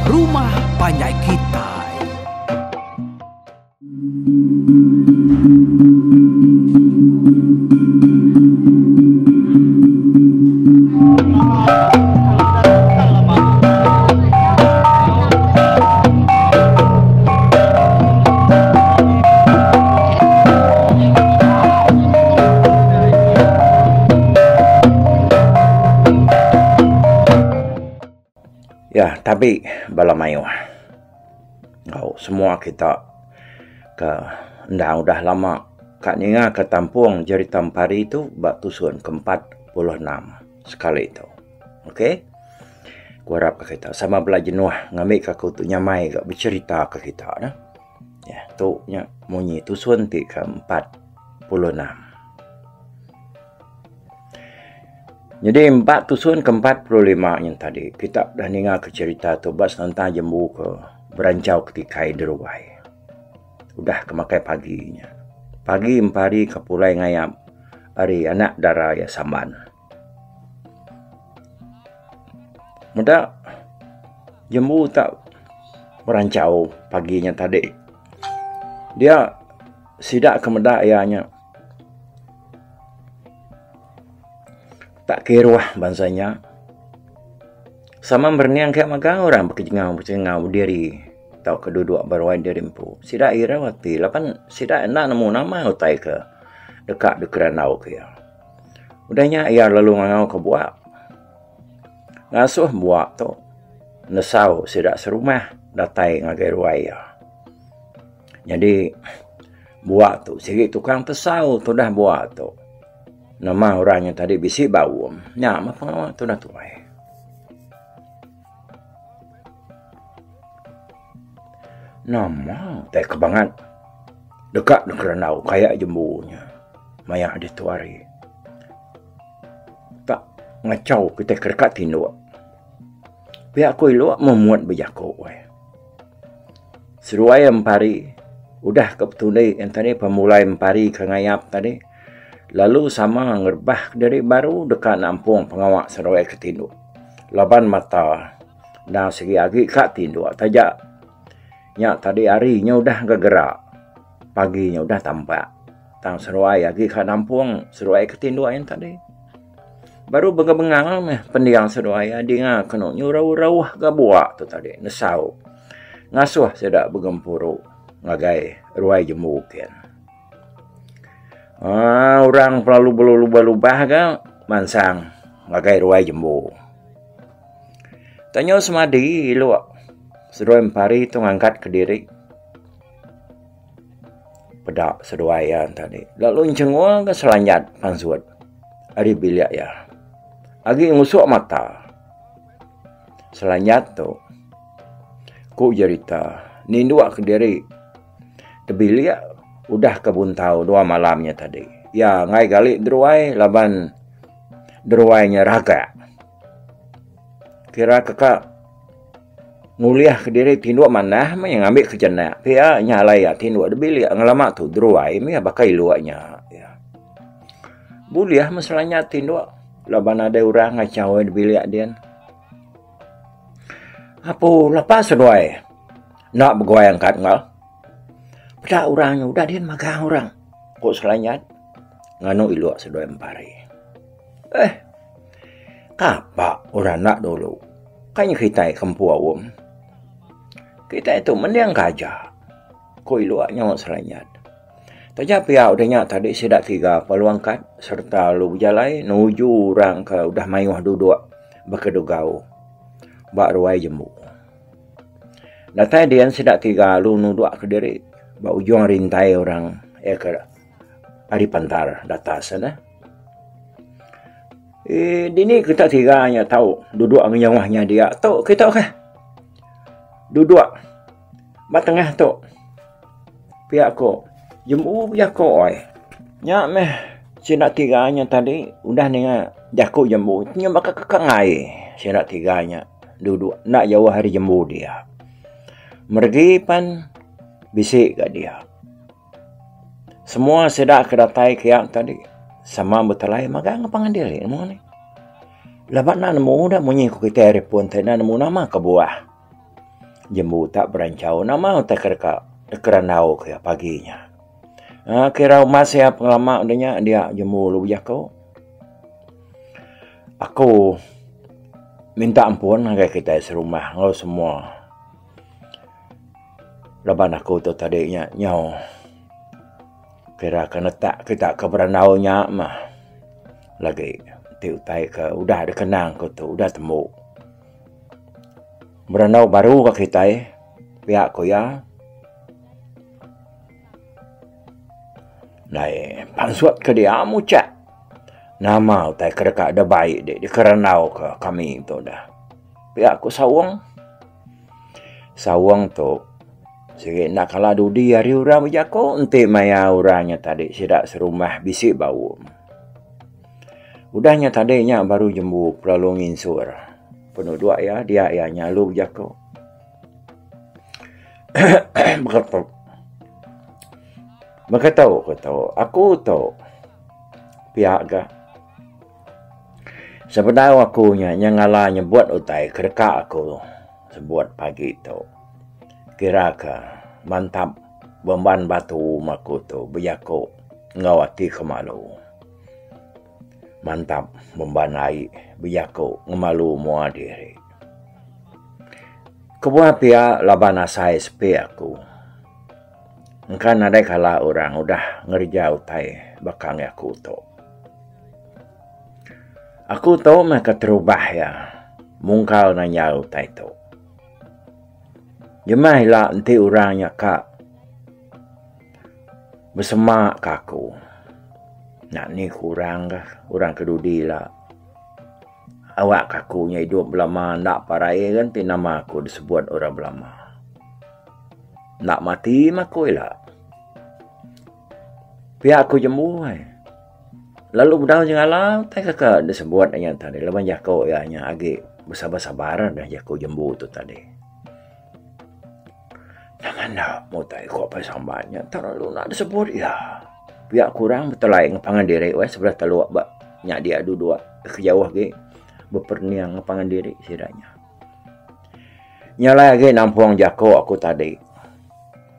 Rumah Panjai Kitai. Ya tabi bala mayuh enggau semua kita ke endang udah lama ka ninga ka tampung jerita empari tu ba tusun ke 46 sekali tu. Ok. Ku arap ka kita sama bela jenuh ngambi ka aku tu nyamai ga becerita ka kita ne. Ya tu nya munyi tusun ti ke 46. Nyadi empat tusun ke 45 nyen tadi kita udah ninga ke cerita tu ba senentang jembu ke beranchau ke tikai deruai. Udah ke makai pagi nya. Pagi empari ke pulai ngayap ari anak dara iya Samban. Meda jembu tak beranchau pagi nya tadi dia sida ke meda iya nya tak kiruh bansa nya sama merening ke mega orang bekejengau bekejengau bediri tauka duduk ba ruai diri empu. Sida irau ati laban sida enda nemu nama utai ke deka dikerandau ke iya. Udah nya iya lalu ngangau ke bua. Ngasuh bua tu nesau sida serumah datai ngagai ruai iya. Nyadi bua tu sigi tukang tesau tudah bua tu. Nama orang nya tadi bisi baum nya mah pengawa tudah tuai. Nama utai ke bangat deka dikerandau kaya jembu nya maya ditu hari. Tak ngachau kitai ke deka tinduk. Pia ku ilok memut bejaku ai. Seduai empari udah ke betundi en tadi pemulai empari ke ngayap tadi lalu sama ngerebah diri baru deka nampung pengawa seduai ke tinduk laban mata endang sigi agi ka tinduk taja nya tadi hari nya udah gegerak pagi nya udah tampak. Tang seduai agi ka nampung seduai ke tinduk ain tadi. Baru benga-benga meh pending seduai iya dinga kenu nyurau-rauh ga bua tu tadi nesau ngasuh sida begempuru ngagai ruai jembu kin. Aaa orang kelalu belubah-lubah ga mansang ngagai ruai jembu. Tanyu semadi ilok seduai empari tu ngangkat kediri. Peda seduai iya tadi lalu enchengul ke selanjat pansut ari bilik iya. Agi ngusuk mata selanjat tu ku jerita ninduk kediri tebilik udah ke buntau dua malam nya tadi. Iya enggai gali deruai laban deruai nya ragak. Kira ke ka. Ngulih kediri tinduk manah meh ngambi ke jenak pia nya alai iya tinduk da bilik ngelama tu deruai meh baka iluk nya. Bulih meh selanya tinduk laban nadai orang ngachau iya da bilik din. Apu lapa seduai enda beguai angkat enggau. Peda orang nya udah din magang orang ku Selanyat nganu iluk seduai empari. Eh. Kapa orang enda dulu. Kai nya kitai ke empu aum. Kitai tu mending ke aja, ku Iluk nyaut Seranyat. Taja pia udah nya tadi sida tiga perlu angkat sereta lalu bejalai nuju orang ke udah mayuh duduk bekedugau ba ruai jembu. Datai dian sida tiga lalu nuduk kediri ba ujung rintai orang iya ke ari pantar datas ne. Eee dini kita tiga nya tau duduk ngenyauh nya dia tu kita kah. Duduk ba tengah tu pia ko jembu jako ai. Nya meh sida tiga nya tadi udah ninga jaku jembu nya baka kekangai sida tiga nya duduk enda jauh ari jembu dia. Meregi pan bisi ga dia. Semua sida ke datai ke iya tadi sama betelai magang pangan diri nemu nih. Laban enda nemu da munyi ku kitai ari pun ti enda nemu nama kebuah. Jembu tak beranchau nama utai ke deka dikerandau ke iya pagi nya. Aaa kira umas iya pengelama udah nya dia jembu lalu bejaku. Aku minta ampun ngagai kitai serumah enggau semua laban aku tu tadi nya nyau kira ke netak kita ke berandau nya mah lagi ti utai ke udah dikenang ku tu udah tembu. Berandau baru ka kitai pia ku iya. Ndai pansut ke dia muchak nama utai ke deka dibai dek dikerandau ke kami tu dah. Pia ku Saung. Saung tu sigi enda kala dudi ari orang bejaku enti maya orang nya tadi sida serumah bisi baum. Udah nya tadi nya baru jembu pelalu nginsur penuduk iya dia iya nyalu bejaku. Baka tu ku tu aku tu pia ga sebedau aku nya nyengala nyebut utai ke deka aku sebut pagi tu kira ka mantap bemban batu meh aku tu bejaku enggau ati ke malu. Mantap bemban ai bejaku ngemalu mua diri. Kebuah pia laban asai sepi aku. Engka nadai kala orang udah ngereja utai baka ngi aku tu. Aku tu meh keterubah iya mungkal nanya utai tu. Jemah ila enti orang nya ka besema ka aku. Nya ni ku orang ka, orang ke dudi ila. Awak ka aku nya idup belama enda parai kan ti nama aku disebut orang belama. Enda mati mah aku ila. Pia aku jembu ai. Lalu bedau nyengala utai ka ka disebut inya tadi laban jaku iya nya agi besabar-sabar deh jaku jembu tu tadi. Nama enda mutai ko Apai Samban nya terlalu enda disebut iya. Pia kurang betelai ngan pangan diri weh sebelah teluk ba nya dia duduk ke jauh agi beperening ngan pangan diri sida nya. Nya alai agi nampung jako aku tadi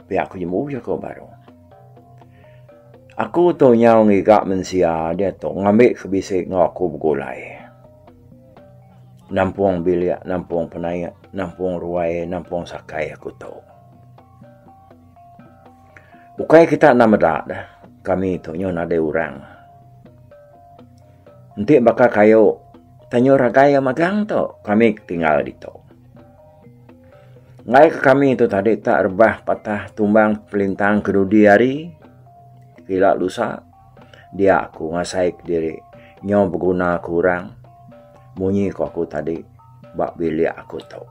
pia ku jembu jako baru. Aku tu nyau ngiga mensia diatu ngambi ke bisi enggau aku begulai. Nampung bilik, nampung penaik, nampung ruai, nampung sakai aku tu. Ukai kita enda meda deh, kami tu nyau nadai orang. Enti baka kayu tanyu ragai magang tu kami tinggal ditu. Enggai ke kami tu tadi tak rebah patah tumbang pelintang ke dudi hari ila lusa. Dia aku ngasai kediri nyau beguna ke orang munyi ku aku tadi ba bilik aku tu.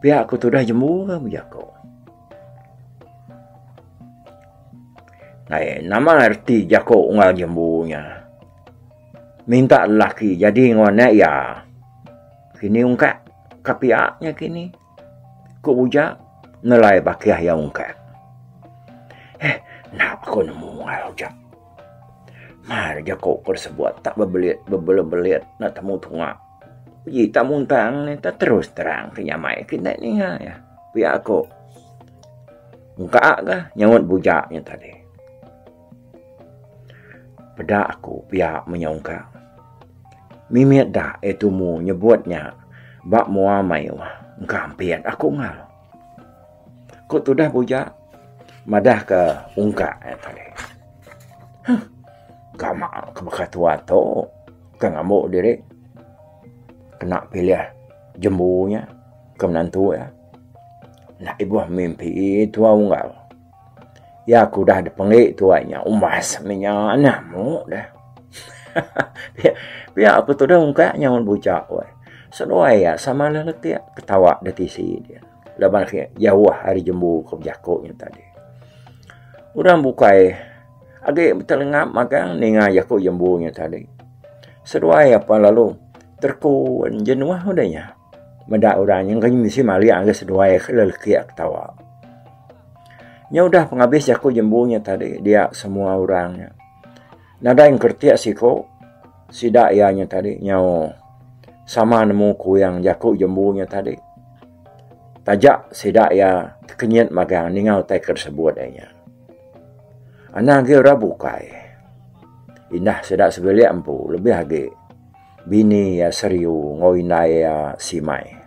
Pia aku tudah jembu ke bejaku. Ai nama reti jaku enggau jembu nya. Minta lelaki jadi enggau anak iya. Kini ungkak ka pia nya kini. Ku Uja nelai bakih iya ungkap. Eh, enda aku nemu ai Uja. Mar jaku ku disebut tak bebelit bebelit-belit enda temu tunga. Uji tak muntang ne tak terus terang ke nyamai ke enda ninga iya. Pia ku ungka ga nyaut Buja nya tadi. Peda aku pia menyungka. Mimit da iya tumu nyebut nya ba mua mayuh engka ampit aku enggau. Ku tudah buja madah ke ungka iya tadi. Huh gama ke baka tua tu ke ngambu diri kena pilih jembu nya ke menantu iya. Enda ibuh mimpi tua unggal. Iya ke udah dipenggi tuai nya umbas meh nya anak mu deh. Pia ku tudah ungka nyaut buja weh. Seduai iya sama leletik ketawa da tisi dia laban ake jauh ari jembu ke bejaku nya tadi. Orang bukai agi betelengap magang ninga jaku jembu nya tadi. Seduai apan lalu terkun jenuh udah nya. Meda orang nya engka mesti malik ngagai seduai ke lelekik ketawa. Nya udah pengabis jaku jembu nya tadi dia semua orang nya. Nadai engkeretik siku sida iya nya tadi nyau sama nemu kuing jaku jembu nya tadi. Taja sida iya tekenyit magang ninga utai ke disebut iya nya. Anang agi orang bukai. Indah sida sebilik empu lebih agi bini iya Seriu enggau indai iya Simai.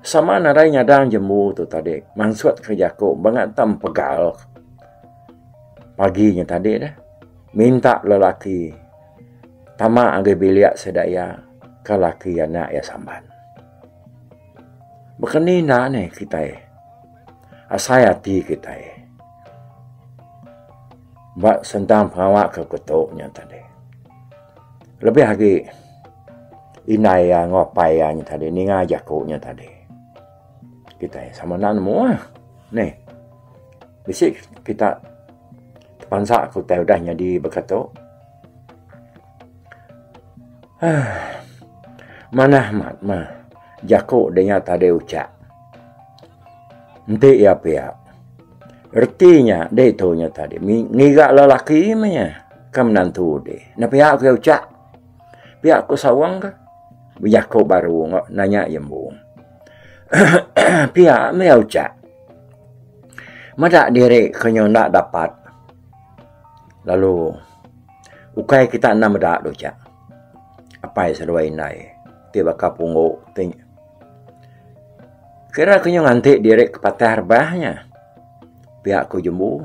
Sama nadai nyadang jembu tu tadi mansut ke jaku bangat enta empegal pagi nya tadi deh minta lelaki tama ngagai bilik sida iya ke laki anak iya Samban. Baka ni enda nih kitai asai ati kitai ba sentang pengawa ke ketu nya tadi. Lebih agi indai iya enggau apai iya nya tadi ninga jaku nya tadi. Kitai sama enda nemu ah nih bisi kita tepansa ke utai udah nyadi baka tu. Aaa manah amat mah jaku da nya tadi uchak. Enti iya pia reti nya ditu nya tadi ngiga lelaki meh nya ke menantu ti. Ne pia ku iya uchak pia ku saung ka bejaku baru nanya jembu. Pia meh iya uchak meda diri ke nyau enda dapat lalu ukai kita enda meda tu uchak apai seduai indai ti baka punggu ti. Kira ke nyau nganti diri ke patah rebah nya pia ku jembu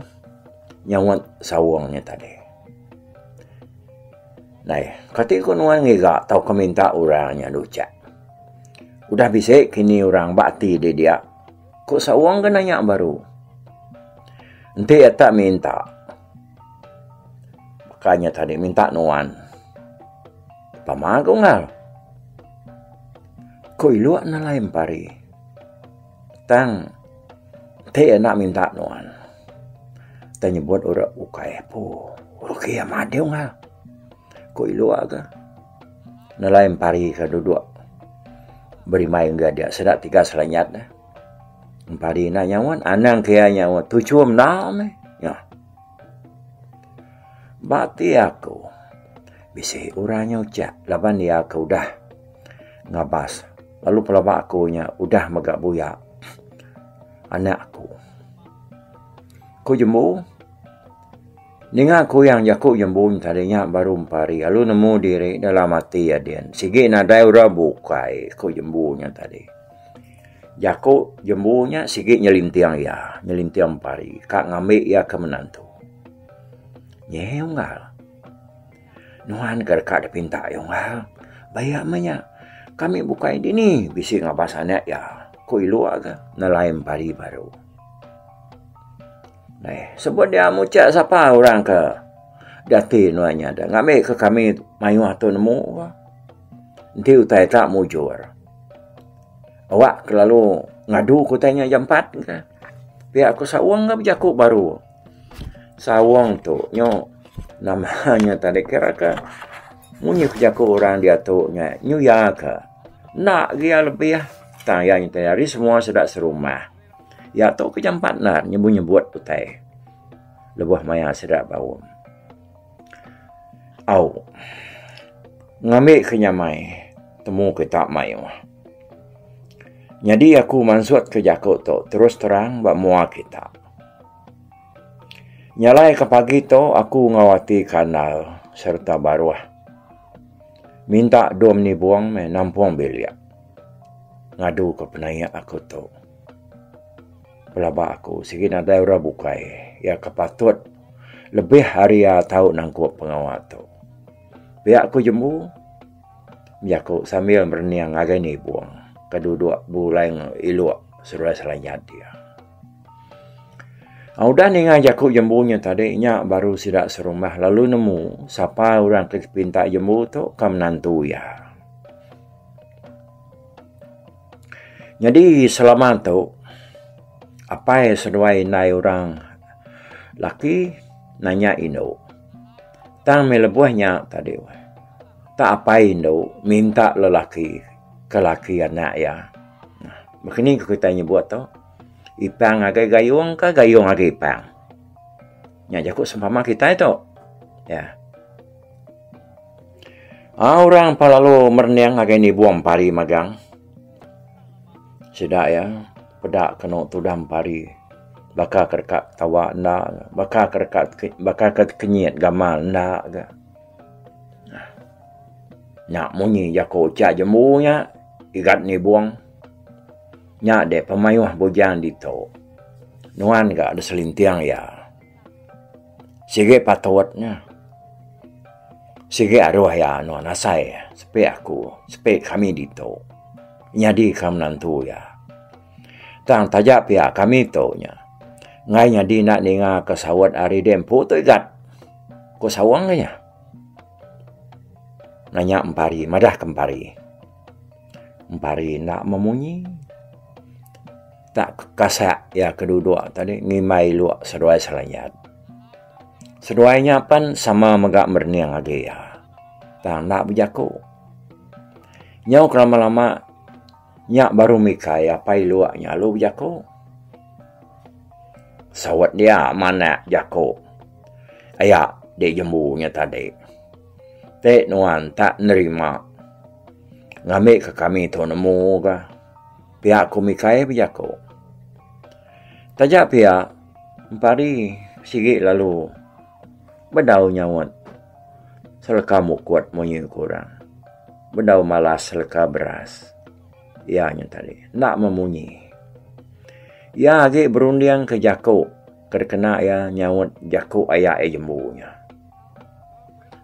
nyaut saung nya tadi. Nai kati ku nuan ngiga tauka minta orang nya lucak. Udah bisi kini orang ba ati dek dia ku saung ke nanya baru. Enti atak minta baka nya tadi minta nuan. Pama ku enggau. Ku iluk nelai empari. Tang ti enda minta nuan. Tang nyebut orang ukai apu. Rugi amat deh unggal. Ku iluk ga nelai empari ke duduk berimbai enggau dia sida tiga selanyat ne. Empari enda nyaut anang ke iya nyaut tuchum enda meh. Ba ati aku, bisi orang nya uchak laban iya ke udah ngabas lalu pelaba aku nya udah mega buya anak aku. Ku jembu, ninga kuyang jaku jembu nya tadi nya baru empari lalu nemu diri dalam ati iya din sigi nadai orang bukai ku jembu nya tadi. Jaku jembu nya sigi nyelinting iya, nyelinting pari ka ngambi iya ke menantu. Nyi unggal. Nuan ke deka dipinta iya unggal. Ba iya meh nya. Kami bukai dini bisi ngabas anak iya, ku Iluk ga nelai pari baru. Neh sebut dia muchak sapa orang ke dati nuan nya da ngambi ke kami mayuh tu nemu ka. Enti utai ka mujur. Awak ke lalu ngadu ke utai nya jampat ke. Pia ku Saung ga bejaku baru. Saung tu nyu nama nya tadi kira ke munyi ku jaku orang diatu nya nyuya ke enda gia lebih tang iya nyadi ari semua sida serumah. Iya tu ke jampat endar nyebut-nyebut utai lebuh maya sida baum. Au. Ngambi ke nyamai temu kita mayuh. Nyadi aku mansut ke jaku tu terus terang ba mua kita. Nyalai ke pagi tu aku enggau ati ke andal sereta baruh minta dom nibung meh nampung bilik ngadu ke penaik aku tu. Pelaba aku sigi nadai orang bukai iya ke patut lebih ari iya tau nangkup pengawa tu. Pia ku jembu jaku sambil merening ngagai nibung ke duduk begulai enggau iluk seruai selanyat iya. Udah ninga jaku jembu nya tadi nya baru sida serumah lalu nemu sapa orang ke dipinta jembu tu ke menantu iya. Nyadi selama tu apai seduai indai orang laki nanya indu. Tang meh lebuh nya tadi tak apai indu minta lelaki ke laki anak iya. Baka ni ku kitai nyebut tu ipang ngagai gayung ka gayung ngagai ipang. Nya jaku sempama kitai tu. Ya. Orang pa lalu merening ngagai nibung pari magang. Sida iya peda kenu tudah empari baka ke deka ketawa enda baka ke deka baka ke tekenyit gamal enda ga. Nya munyi jaku ucha jembu nya igat nibung. Nya deh pemayuh bujang ditu. Nuan ga diselinting iya. Sigi patut nya. Sigi aruh iya nuan asai sepi aku sepi kami ditu nyadi ka menantu iya. Tang taja pia kami tu nya enggai nyadi enda ninga ka saut ari deh empu tu igat ku saung nya. Nanya empari madah ke empari. Empari enda memunyi. Tak kasak iya ke duduk tadi ngimbai iluk seduai Selayat. Seduai nya pan sama mega merening agi iya. Tang enda bejaku. Nyau ke lama-lama nya baru mikai apai iluk nya lalu bejaku. Saut dia manak jaku aya di jembu nya tadi. Ti nuan tak nerima ngambika kami tu nemu ga. Pia ku Mikai bejaku. Taja pia, empari sigi lalu bedau nyaut seleka mukut munyi ku orang. Bedau malas seleka beras. Iya nya tadi enda memunyi. Iya agi berunding ke jaku ke dikena iya nyaut jaku aya iya jembu nya.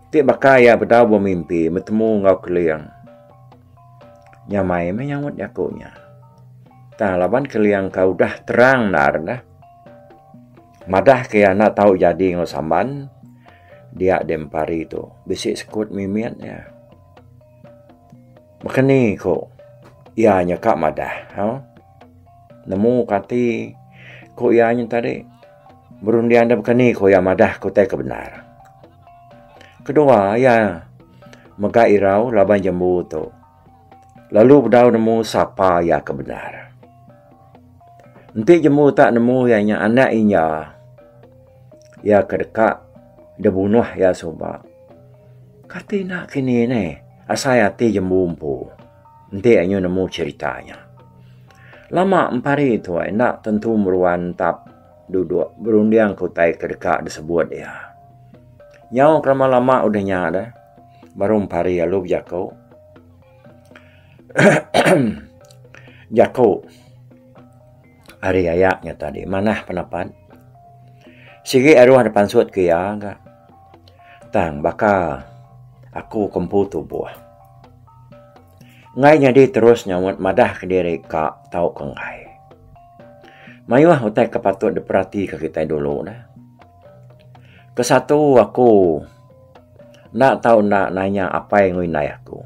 Ti baka iya bedau bemimpi betemu enggau Keling. Nyamai meh nyaut jaku nya. Tang laban Keling ka udah terang endar neh. Madah ke iya enda tau jadi enggau Samban dia deh empari tu bisi sekut mimit iya. Baka ni ku iya nya ka madah au. Nemu ka ati ku iya nya tadi berunding da baka ni ku iya madah ke utai ke bendar. Kedua iya mega irau laban jembu tu lalu bedau nemu sapa iya ke bendar. Enti jembu tak nemu iya nya anak inya iya ke deka dibunuh iya suba. Kati enda kini neh asai ati jembu empu enti anyu nemu cherita nya. Lama empari tu enda tentu meruan entap duduk berunding ke utai ke deka disebut iya. Nyau ke lama-lama udah nya deh baru empari lalu bejaku jaku ari aya nya tadi manah penapat sigi aruh da pansut ke iya ga tang baka aku ke empu tubuh. Enggai nyadi terus nyaut madah kediri ka tauka enggai. Mayuh utai ke patut diperatika kitai dulu ne. Kesatu aku enda tau enda nanya apai enggau indai aku.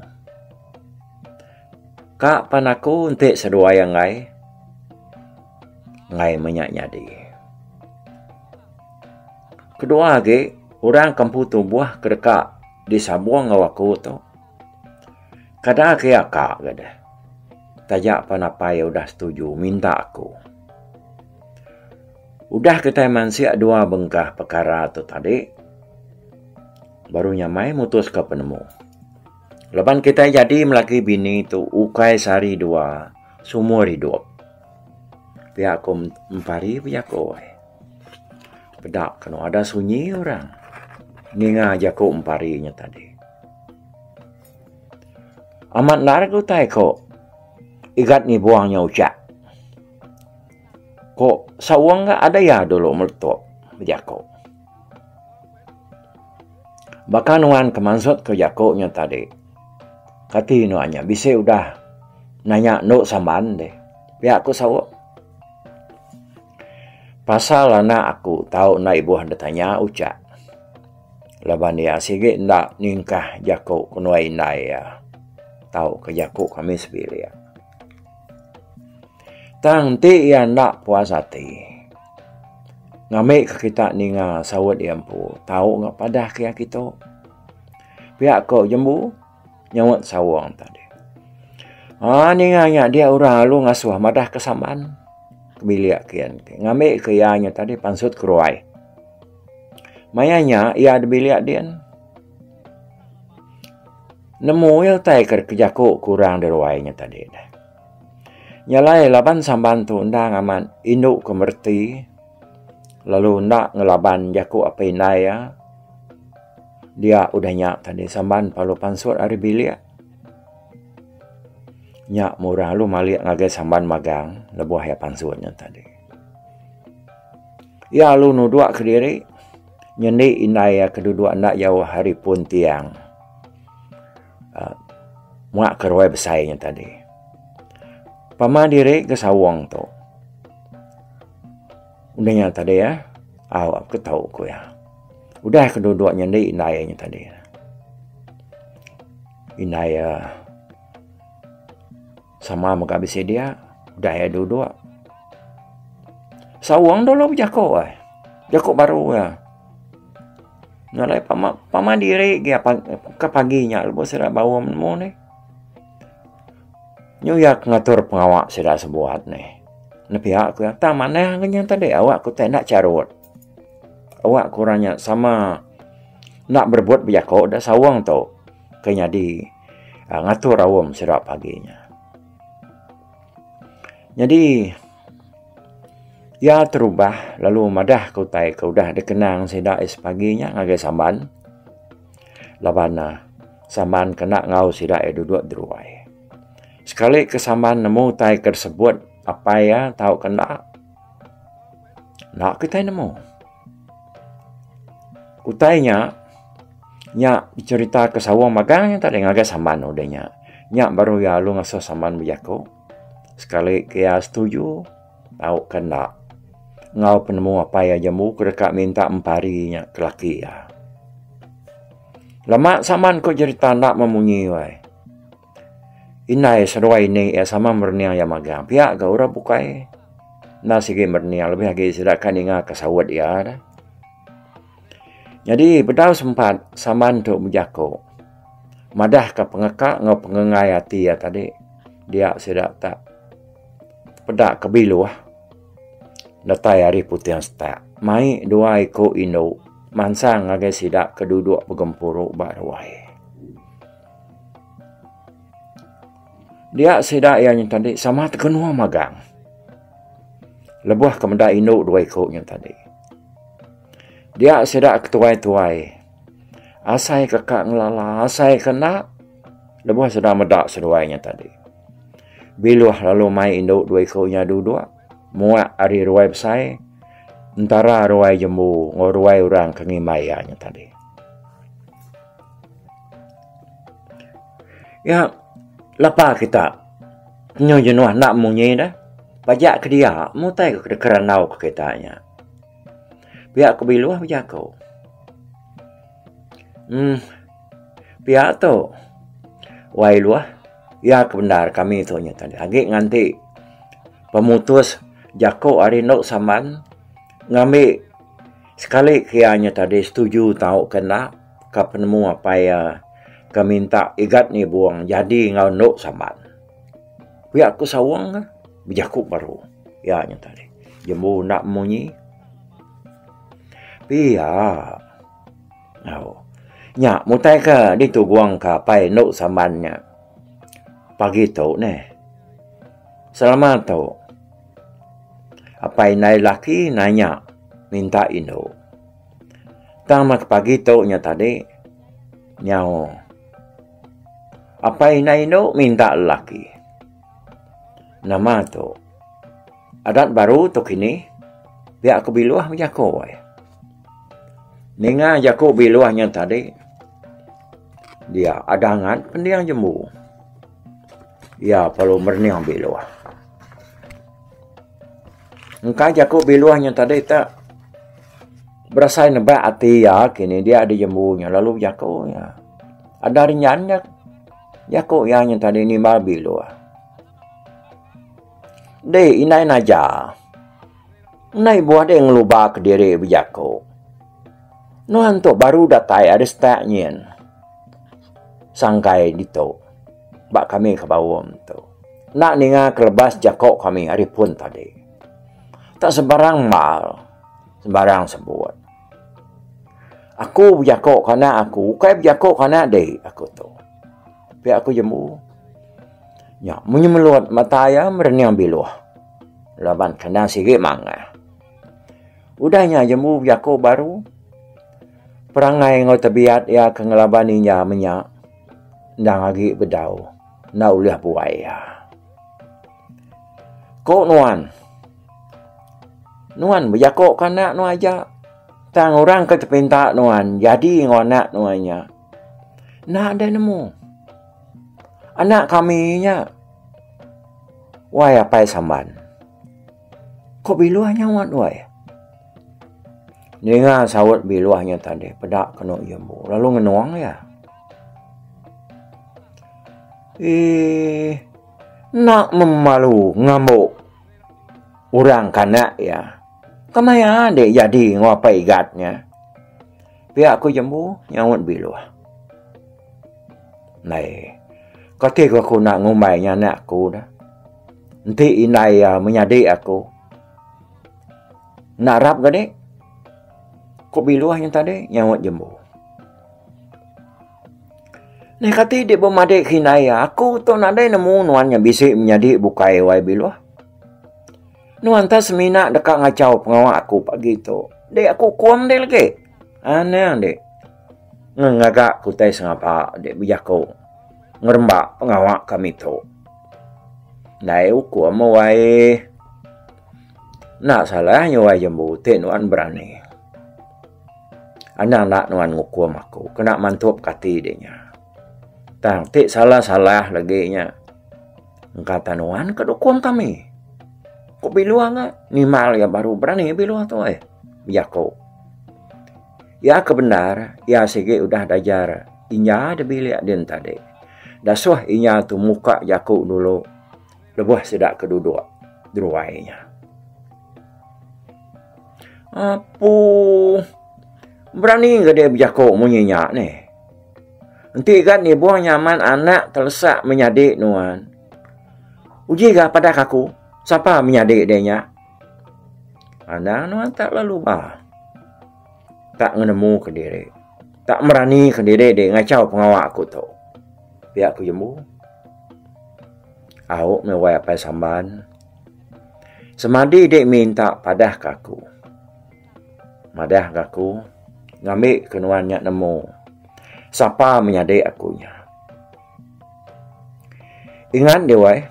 Ka pan aku enti seduai enggai, enggai meh nya nyadi. Kedua agi orang ke empu tubuh ke deka disabung enggau aku tu. Kada ke iya ka ga deh. Taja pan apai udah setuju minta aku. Udah kitai mansik dua bengkah pekara tu tadi baru nyamai mutuska penemu. Laban kitai jadi melaki bini tu ukai sehari dua sumur idup. Pia ku empari bejaku ai. Peda kenu ada sunyi orang ninga jaku empari nya tadi. Amat endar ke utai ko Igat ngibung nya uchak. Ko Saung ga ada iya dulu meletup bejaku. Baka nuan ke mansut ke jaku nya tadi. Kati nuan nya bisi udah nanya endo samban deh. Pia ku Saung. Pasal anak aku tau enda ibuh ditanya uchak. Laban iya sigi enda ningkah jaku kenuai indai iya tauka jaku kami sebilik. Tang enti iya enda puas ati ngambika kita ninga saut iya empu tau ga padah ke iya kitu. Pia ko jembu nyaut saung tadi. Aaa ninga nya dia orang lalu ngasuh madah ke samban ke bilik kian ngambika iya nya tadi pansut keruai. Maya nya iya da bilik din. Nemu iya utai ke jaku ke orang da ruai nya tadi. Nya alai laban Samban tu endang amat indu ke mereti lalu enda ngelaban jaku apai indai iya dia udah nya tadi Samban lalu pansut ari bilik. Nya murah lalu malik ngagai Samban magang lebuh iya pansut nya tadi. Iya lalu nudok kediri nyendi indai iya ke duduk enda jauh ari pun tiang. uhh Muak ke ruai besai nya tadi. Pama diri ke saung tu. Udah nya tadi uhh au ke tau ku iya. Udah ke duduk nyendi indai nya tadi. Indai iya sama mega bisi dia udah iya duduk. Saung dulu bejako ai. Jako baru iya. Ngagai pama pama diri gia ke pagi nya lebuh sida baum nemu nih. Nyu iya ke ngatur pengawa sida sebuat nih. Ne pia ku iya tang manah ke nya tadi awak ku tai enda charut. Awak ku orang nya sama enda berebut bejako da saung tu ke nyadi aaa ngatur aum sida pagi nya. Nyadi iya terubah lalu madah ke utai ke udah dikenang sida is pagi nya ngagai Samban laban ne Samban kena enggau sida iya duduk deruai. Sekali ke Samban nemu utai ke disebut apai iya tauka enda, enda kitai nemu. Utai nya, nya cherita ke saung magang nya tadi ngagai Samban udah nya. Nya baru iya lalu ngasuh Samban bejaku. Sekali ke iya setuju tauka enda enggau penemu apai iya jembu ke deka minta empari nya ke laki iya. Lama saman ku jerita enda memunyi wai. Indai seduai ini iya sama merening iya magang pia ga orang bukai enda sigi merening lebih agi sida ka ninga ka saut iya deh. Nyadi bedau sempat saman tu bejaku. Madah ka pengeka enggau pengengai ati iya tadi dia sida tak peda ke biluh datai ari puting setak mai dua iku indu mansang ngagai sida ke duduk begempuru ba ruai. Dia sida iya nya tadi sama tegenung magang lebuh ke meda indu dua iku nya tadi. Dia sida ke tuai-tuai. Asai ke ka ngelala asai ke enda lebuh sida meda seduai nya tadi. Biluh lalu mai indu dua iku nya duduk muak ari ruai besai entara ruai jembu enggau ruai orang ke ngimbai iya nya tadi. Iya lapa kita nyu jenuh enda munyi deh pajak ke dia mutai ke kerandau ke kita nya. Pia ku Biluh bejaku. Uhh pia tu wai luh iya ke bendar kami tu nya tadi agi nganti pemutus jaku ari endo samban ngambi sekali ke iya nya tadi setuju tau ke enda ka penemu apai iya ke minta Igat Nibong jadi enggau endo samban. Pia ku Saung bejaku baru iya nya tadi. Jembu enda munyi. Pia. Au. Nya mutai ke ditugong ke apai endu samban nya pagi tu neh. Selama tu apai indai laki nanya minta indu. Tang meh pagi tu nya tadi nyau apai indai indu minta lelaki. Nama tu? Adat baru tu kini pia ku Biluh bejaku ai. Ninga jaku Biluh nya tadi dia ada angat pending jembu. Iya perlu merening Biluh. Engka jaku Biluh nya tadi te berasai nebak ati iya kini dia di jembu nya lalu bejaku iya. Ada rinjan nya jaku iya nya tadi nimbal Biluh. Deh indai naja. Endai buah deh ngeluba kediri bejaku. Nuan tu baru datai ari setak nyin. Sangkai ditu ba kami ke baum tu. Enda ninga kelebas jaku kami ari pun tadi. Tak sebarang mal, sebarang sebut. Aku bejaku ke anak aku, ukai bejaku ke anak deh aku tu. Pia ku jembu. Nya menyemelut mata iya merening biluh laban kena sigi mangah. Udah nya jembu bejaku baru perangai enggau tebiat iya ke ngelaban inya menya endang agi bedau enda ulih buai iya. Ku nuan, nuan bejaku ke anak nuan aja tang orang ke tepinta nuan jadi enggau anak nuan nya enda deh nemu. Anak kami nya wai apai Samban. Ko Biluh nyaut wai. Ninga saut Biluh nya tadi peda kenu Jembu lalu ngenung iya. Eee enda memalu ngambu orang ke anak iya. Kemaya dek jadi enggau apai Igat nya. Pia ku Jembu nyaut Biluh. Ndai. Kati ku aku enda ngumbai nya anak aku dah. Enti indai iya menyadi aku. Enda arap ga dik. Ku Biluh nya tadi nyaut Jembu. Neh kati dik bemadik ke indai iya aku tu nadai nemu nuan nya bisi menyadi bukai wai Biluh. Nuan te semina deka ngachau pengawa aku pagi tu. Dik aku ukum dik lagi. Anang dik. Ngaga ke utai sengapa dik bejaku ngeremba pengawa kami tu. Ndai ukum wai. Enda salah nya wai jembu ti nuan berani. Anang enda nuan ngukum aku kena mantup ke ati dik nya. Tang ti salah-salah lagi nya engka tan nuan ke dukung kami. Ku Biluh ga nimbal iya baru berani Biluh tu ai bejaku. Iya ke bendar, iya sigi udah dajar inya da bilik din tadi. Dasuh inya tu muka jaku dulu lebuh sida ke duduk deruai nya. Apu berani ga deh bejaku munyi nya neh. Enti ga nibuh nyaman anak telesak menyadi nuan. Uji ga padah aku sapa menyadi deh nya. Anang nuan tak lalu ba. Tak ngenemu kediri. Tak merani kediri dek ngachau pengawa aku tu. Pia ku Jembu. Au meh wai apai Samban. Semadi dek minta padah ke aku. Madah ke aku ngambi ke nuan nya nemu sapa menyadi aku nya. Ingat deh wai,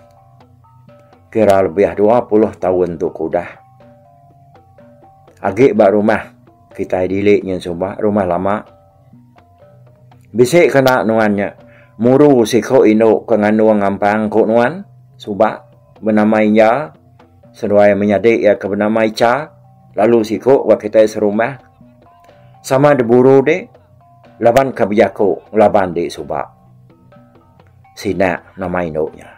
kira lebih 20 taun tu ke udah. Agi ba rumah kitai dili nyin suba, rumah lama. Bisi kena nuan nya muru siku indu ke ngandung ngampang ku nuan suba benama Inja seduai menyadi iya ke benama Icha lalu siku ba kitai serumah sama diburu deh. Laban ke bejaku ngelaban di suba. Sinak nama indu nya.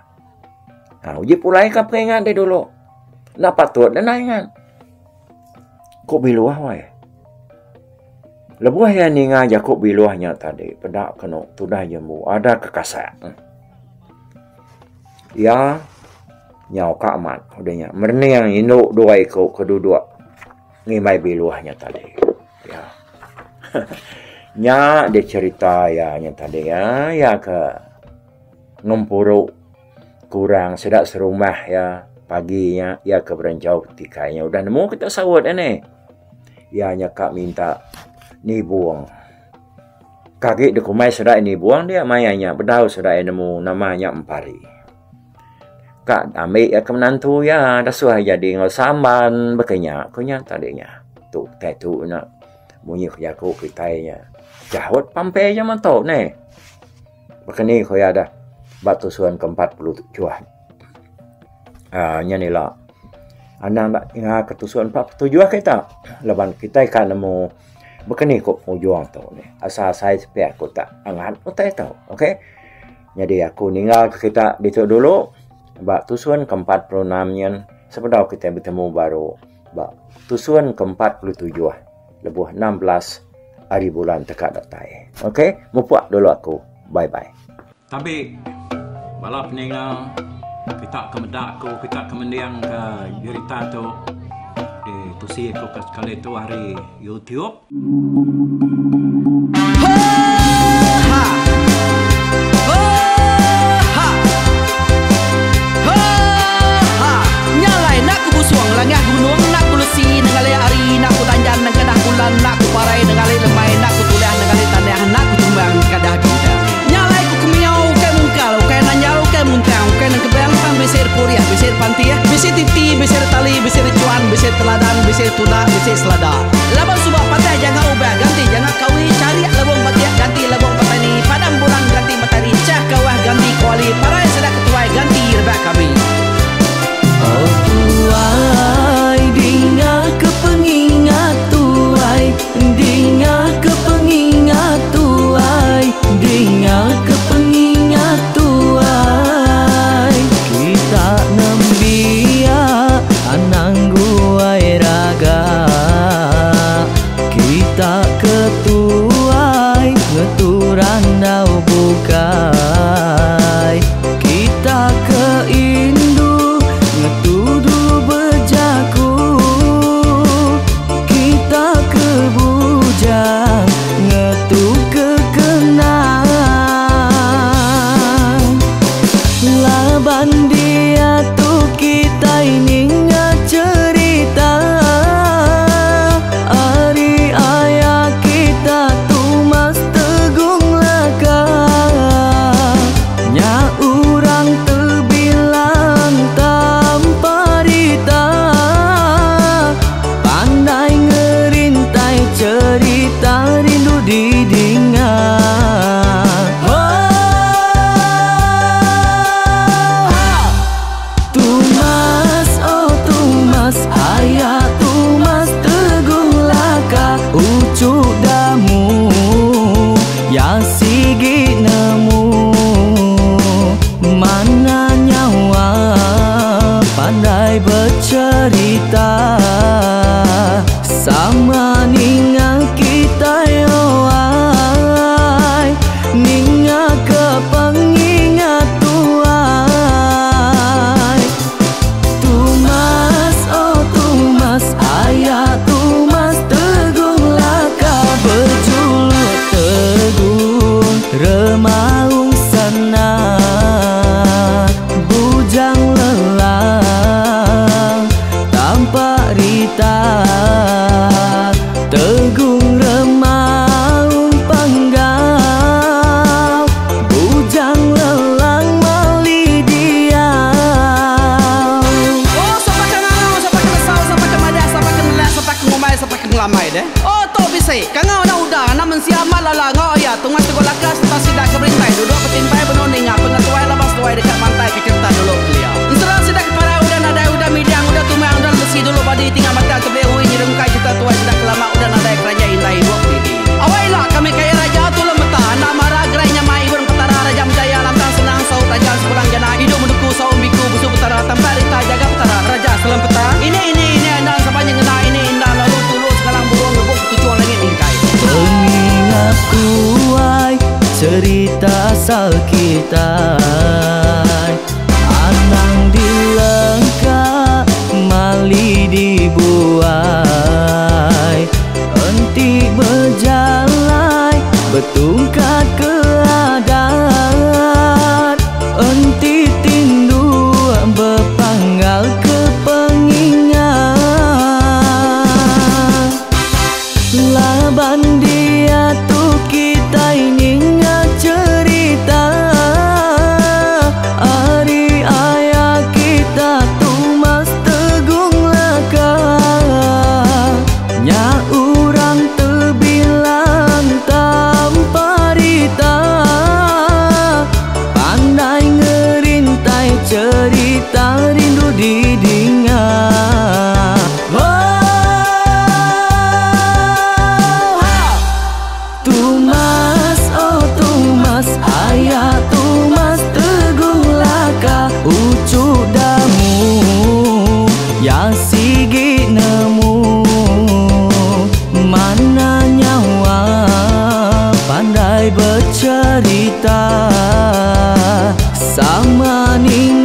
Ha, uji pulai ka pengingat dek dulu. Enda patut dek enda ingat. Ku Biluh wai. Lebuh iya ninga jaku Biluh nya tadi, peda kenu tudah jembu ada ke kasak. Iya nyau ka amat udah nya merening indu dua iku ke duduk ngimbai Biluh nya tadi. Ya. Nya dia cerita iya nya tadi ya, iya ke ngempuru kurang sida serumah iya pagi nya iya ke berenjau tikai nya udah nemu kita saut ne. Iya nya ka minta nibung. Kagi dikumbai sida nibung dia maya nya bedau sida nemu nama nya empari. Ka ambi iya ke menantu iya dasuh jadi enggau samban baka nya ku nya tadi nya. Tu utai tu nya munyi ku jaku kitai nya jauh pampe jaman tu neh. Baka ni ku iya dah ba tusun ke 47 aaa nya ila anang enda ninga ke tusun 47 kita laban kitai ka nemu baka ni ku pengujung tu neh asal asai sepi aku tak angat utai tu okay. Nyadi aku ninggal ke kita ditu dulu ba tusun ke 46 nyin sebedau kitai betemu baru ba tusun ke 47 lebuh 16 hari bulan teka datai. Ok mupuk dulu aku. Bye bye. Tabi bala peninga kita ke meda aku kita ke mending ke jerita tu ditusi aku ke sekali tu ari YouTube. bisi tuna bisi selada. Laban suba patah janga ubah ganti janga kawi charik lebong batik ganti lebong petani padam bulan ganti matari chah kawah ganti kuali parai sida ketuai ganti rebak kami. Oh tuai dinga ke pengingat tuai dinga ke pengingat tuai dinga ke pengingat tuai kita nembiak anang guai raga kita ketuai ngetu randau bukai kita ke indu ngetu dulu bejaku kita ke bujang ngetu ke kenang laban dia tu kita ninga cerita ari ayah kita Tumas Tegung Laka nya urang terbilang tanpa rita pandai ngerintai cerita rindu didinga. Oh, Tumas, oh Tumas, ayah Tumas Tegung Laka ucu damu ya sigi nemu mana nyawa pandai bercerita sama ninga kita yoai ninga ke pengingat tuai Tumas, oh Tumas, ayah Tumas Tegung Laka berjuluk Tegung Remaung sana bujang lelang tanpa rita Tegung Remaung Panggau bujang lelang mali diau. Oh sapa ke ngangau sapa ke nesau sapa ke madah sapa ke nelak sapa ke ngumbai sapa ke ngelamai deh. Oh tu bisi kangau enda udah anak mensia amat lala enggau iya Tungas Teguh Laka sereta sida ke berintai duduk betimpai benung ninga pengetuai laban seduai deka mantai ke cerita dulu kelia. Ensera sida ke parai udah nadai udah midang udah tumang udah lesi dulu badi tinggal batang tebeli ui nyerungkai cerita tuai sida ke lama udah nadai keranjai indai ibuk didi. Awai ila kami kaya raja tulung meta anak mara gerai nyamai ibun petara raja menjaya lantang senang saut raja sepulang jana hidup menduku saum biku busu petara tampak rita jaga petara raja selempeta ini ini ini endang sapa nyengena ini indah lalu tulu sekalang burung ngebuk ketujuan langit mingkai. Pengingat tuai cerita asal kita anang dilengka mali dibuai enti bejalai betungkat ke adat enti tindu bepanggal ke pengingat laban dia tu kita ninga cerita ari ayah kita Tumas Tegung Laka nya urang terbilang tanpa rita pandai ngerintai cerita rindu didinga. Oh, Tumas, oh Tumas, ayah Tumas Tegung Laka ucu damu ya sigi nemu mana nyawa pandai bercerita sama ninga.